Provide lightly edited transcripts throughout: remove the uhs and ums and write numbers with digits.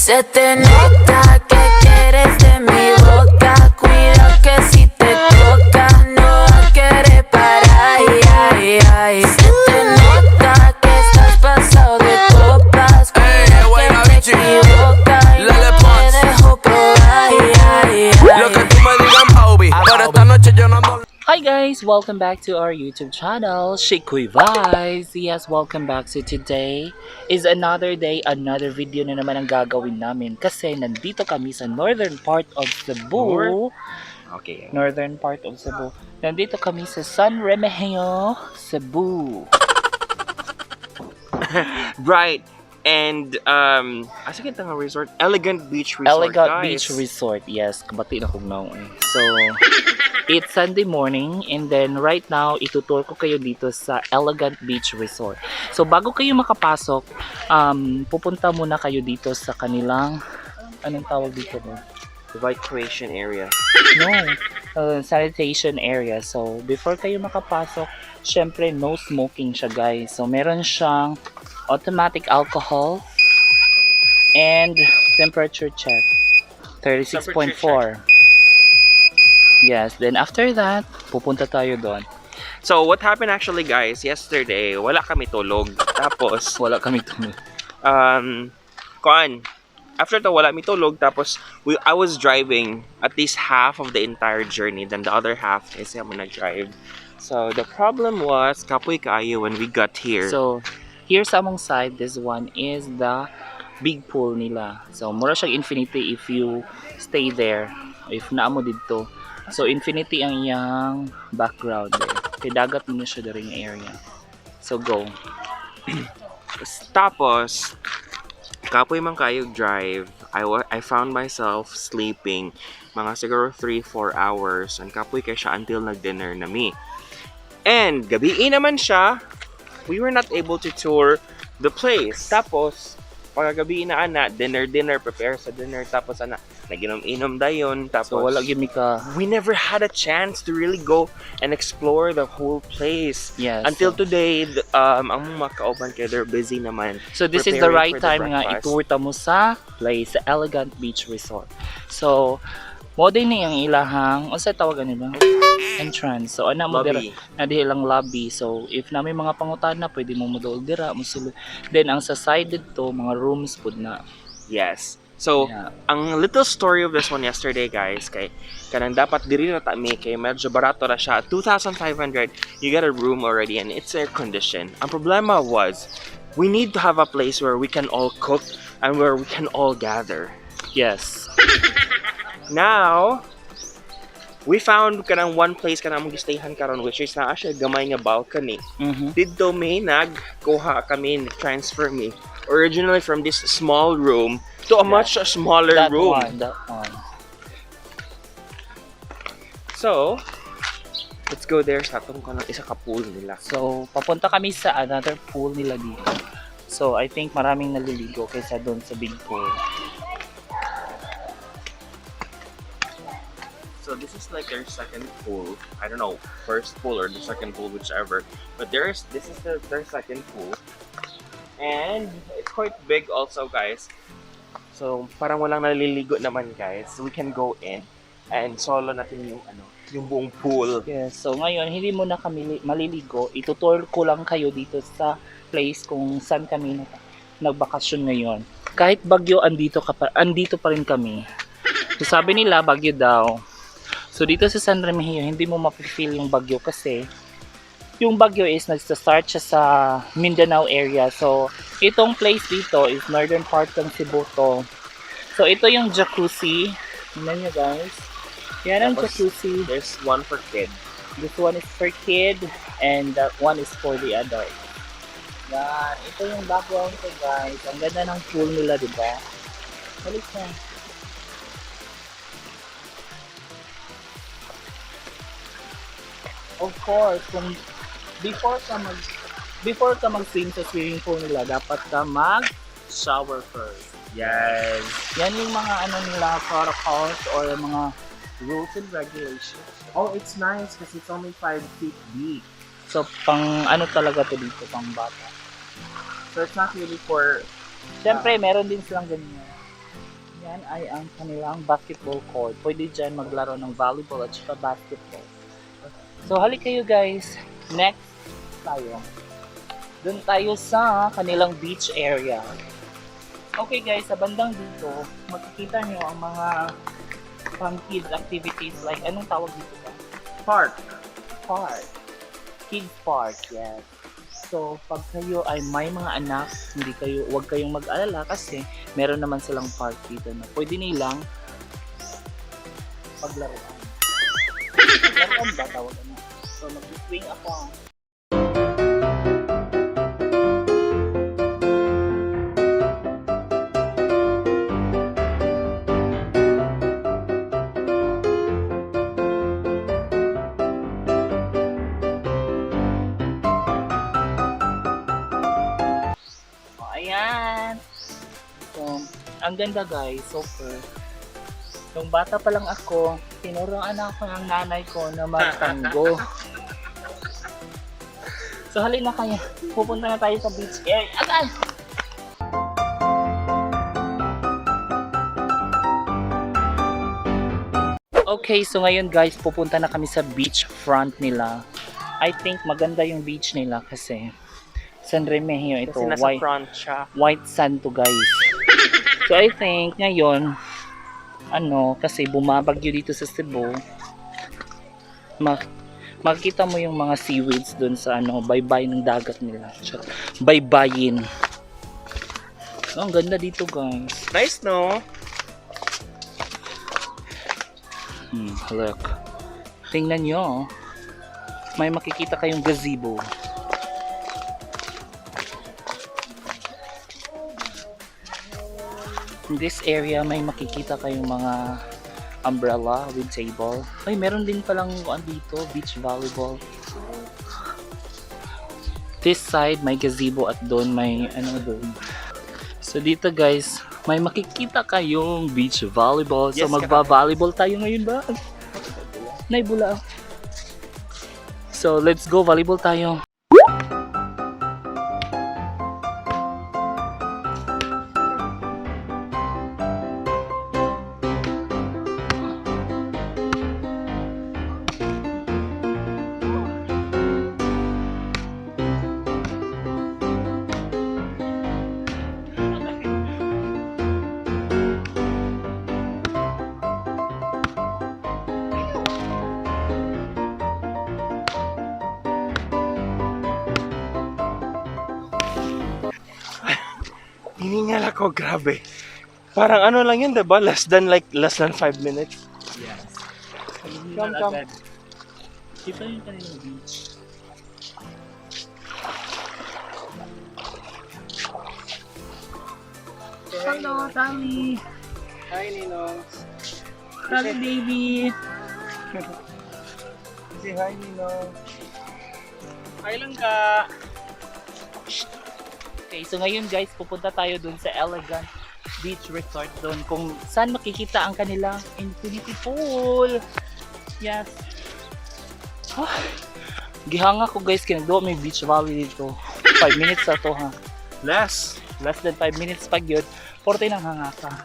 Se te nota que quieres de mi boca. Cuidado que si te toca no va a querer parar. Ay, ay, ay. Se te nota que estás pasado de copas. Cuidado que te equivocas y no Lele me Pons. Dejo probar. Ay, ay, ay. Lo que tú me digas, baby. Pero esta noche yo no ando. Hi guys! Welcome back to our YouTube channel, Shikoy Vibes! Yes, welcome back. So today is another day, another video na naman ang gagawin namin kasi nandito kami sa northern part of Cebu. Okay. Northern part of Cebu. Nandito kami sa San Remigio, Cebu. Right. And asa kita nga resort? Elegant Beach Resort, Elegant guys. Beach Resort. Yes, kabati na kog nawong eh. So, it's Sunday morning and then right now itutour ko kayo dito sa Elegant Beach Resort. So, bago kayo makapasok, pupunta muna kayo dito sa kanilang, anong tawag dito ba? Recreation area. No, sanitation area. So, before kayo makapasok, syempre no smoking siya, guys. So, meron siyang automatic alcohol and temperature check. 36.4. Yes, then after that, pupunta tayo doon. So what happened actually, guys, yesterday wala kami tulog. Tapos Wala kami tulog. Kuan, after to wala mi tulog, tapos I was driving at least half of the entire journey, then the other half is mo nag-drive. So the problem was kapoy kaayo when we got here. So, here sa among side, this one is the big pool nila. So, mura siyang infinity if you stay there. If naa mo didto. So, infinity ang iyang background there. Kay dagat mo na siya diri nga area. So, go. Tapos, kapoy man kayo drive. I found myself sleeping mga siguro 3-4 hours. And kapoy kay siya until nag-dinner na mi. And gabi naman siya, we were not able to tour the place. Tapos, pagkagabi na ana, dinner, dinner, prepare sa dinner. Tapos ana, naginom-inom dayon. Tapos, So, wala gyud mi ka. We never had a chance to really go and explore the whole place. Yes. Until today, ang mga kauban kay they're busy naman So this is the preparing right for the time nga breakfast. itour ta mo sa place, sa Elegant Beach Resort. So, mo din ni ang ilahang, unsa tawag ani ba? Entrance. So ana mo dira Lobby. Na diha lang lobby. So if na may mga pangutana, pwede mo moduol dira, mosulod. Then ang sa side didto, mga rooms pud na. Yes. So, ang little story of this one yesterday, guys, kay kanang dapat diri na ta mi kay medyo barato ra siya. 2,500, you get a room already and it's air conditioned. Ang problema was, we need to have a place where we can all cook and where we can all gather. Now, we found kanang one place kanang among gistayhan karon, which is naa siya gamay nga balcony. Didto may nagkuha kami, transfer me originally from this small room to a much smaller That room. One, that one. So, let's go there sa atong kanang isa ka pool nila. So papunta kami sa another pool nila dito. So I think maraming naliligo kaysa doon sa big pool. So this is like their second pool. I don't know, first pool or the second pool, whichever. But there's this is their second pool. And it's quite big also, guys. So parang walang naliligo naman, guys. So we can go in and solo natin yung ano, yung buong pool. Yes. So ngayon, hindi mo na kami maliligo. Itutour ko lang kayo dito sa place kung saan kami nagbakasyon ngayon. Kahit bagyo, andito pa rin kami. So sabi nila, bagyo daw. So dito sa San Remigio, hindi mo mafe-feel yung bagyo kasi yung bagyo is nagsa-start siya sa Mindanao area. So itong place dito is northern part ng Cebu to. So ito yung jacuzzi. Tingnan nyo, guys. Yan ang Tapos, jacuzzi. there's one for kids. This one is for kid and that one is for the adult. Yan. Ito yung background ko, guys. Ang ganda ng pool nila, di ba? Balik na. Of course, kung before ka mag-swim sa swimming pool nila, dapat ka mag-shower first. Yes. Yan yung mga ano nila, protocols or mga rules and regulations. Oh, it's nice because it's only 5 feet deep. So, pang ano talaga to dito, pang bata. So it's not really for Siyempre, meron din silang ganyan. Yan ay ang kanilang basketball court. Pwede dyan maglaro ng volleyball at saka basketball. So, halik kayo, guys. Next tayo. Doon tayo sa kanilang beach area. Okay guys, sa bandang dito, makikita nyo ang mga pang kids activities like, anong tawag dito ba? Park. Park. Kids park, yes. So, pag kayo ay may mga anak, hindi kayo, huwag kayong mag-alala kasi meron naman silang park dito na pwede nilang paglaruan. Paglaruan ba tawag ano? So, mag-swing ako. O, ayan. So, ang ganda guys, super. Nung bata pa lang ako, tinuruan ako ng nanay ko na magtanggo. So, halina kayo. Pupunta na tayo sa beach area. Agad! Okay, so ngayon guys, pupunta na kami sa beach front nila. I think maganda yung beach nila kasi San Remigio ito. Kasi nasa White, front siya. White sand to, guys. So I think ngayon, ano, kasi bumabagyo dito sa Cebu, makikita mo yung mga seaweeds doon sa ano, baybay ng dagat nila. Charot. Baybayin. Oh, ang ganda dito, guys. Nice, no? Look. Tingnan nyo, oh. May makikita kayong gazebo. In this area, may makikita kayong mga umbrella with table. Ay, meron din palang ano dito, beach volleyball. This side, may gazebo at doon may ano doon. So dito guys, may makikita kayong beach volleyball. So Yes, magba-volleyball tayo ngayon ba? Naibula. So let's go, volleyball tayo. Hiningal ako, grabe. Parang ano lang yun, diba? Less than 5 minutes. Yes. Come, come. Kita yung kanilang beach. Hello, Tami. Hi, Ninong. Tami, baby. Say hi, Ninong. Hi lang ka. Okay, so ngayon guys, pupunta tayo dun sa Elegant Beach Resort doon kung saan makikita ang kanilang infinity pool. Yes. Ah, gihanga ko guys, kinagduwa may beach volley dito. 5 minutes na to ha. Less. Less than 5 minutes pag yun, 40 nang hanga ka.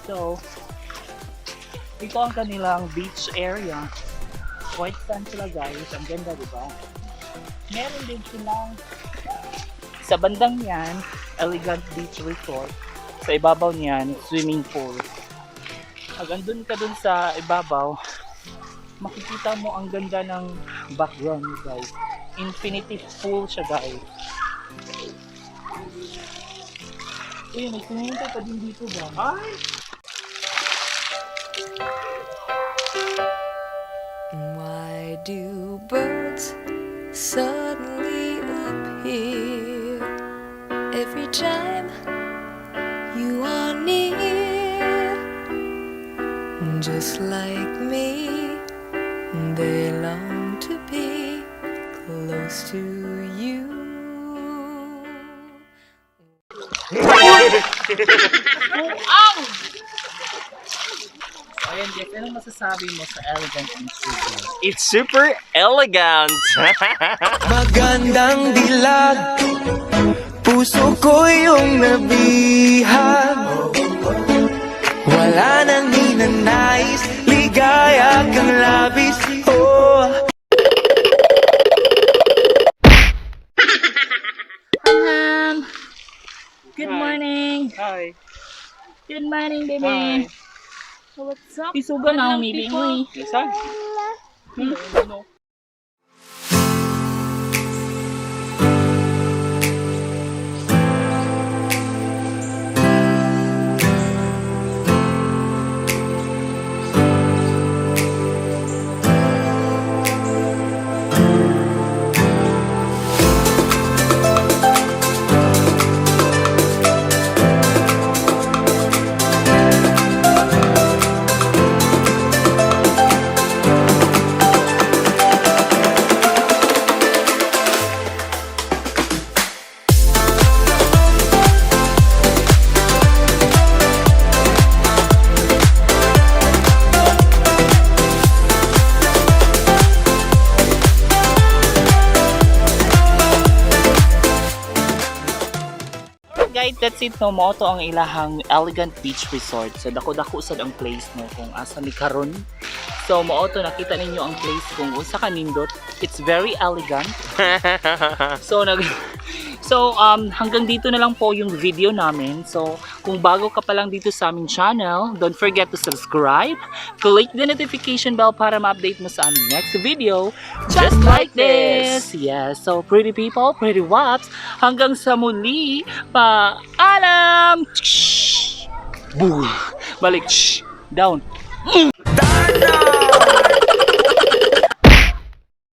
So, ito ang kanilang beach area. White sand sila guys. Ang ganda, di ba? Meron din silang sa bandang yan, Elegant Beach Resort. Sa ibabaw niyan, swimming pool. Pag andun ka dun sa ibabaw, makikita mo ang ganda ng background niyo, guys. Infinity pool siya, guys. Uy, may swimming pool pa din dito ba? Ay! Why do birds suddenly appear every time you are near? Just like me, they long to be close to you. Buang! So, ayan guys, anong masasabi mo sa Elegant Beach Resort? It's super elegant. Magandang dilag. Puso ko yung nabihag. Wala nang ninanais. Ligaya kang labis. Oh. Ham! Good morning! Hi. Good morning, baby! What's up? Isuga na ang mili mo eh. Lisag. No. Guys, that's it, no? Mao to ang ilahang Elegant Beach Resort. So dako-dako sad ang place, no, kung asa mi karon. So mao to, nakita ninyo ang place kung unsa ka nindot. It's very elegant. So hanggang dito na lang po yung video namin. So kung bago ka pa lang dito sa aming channel, don't forget to subscribe, click the notification bell para ma-update mo sa aming next video. Just like this. Yes, so pretty people, pretty waps, hanggang sa muli, paalam! Boo! Balik, down.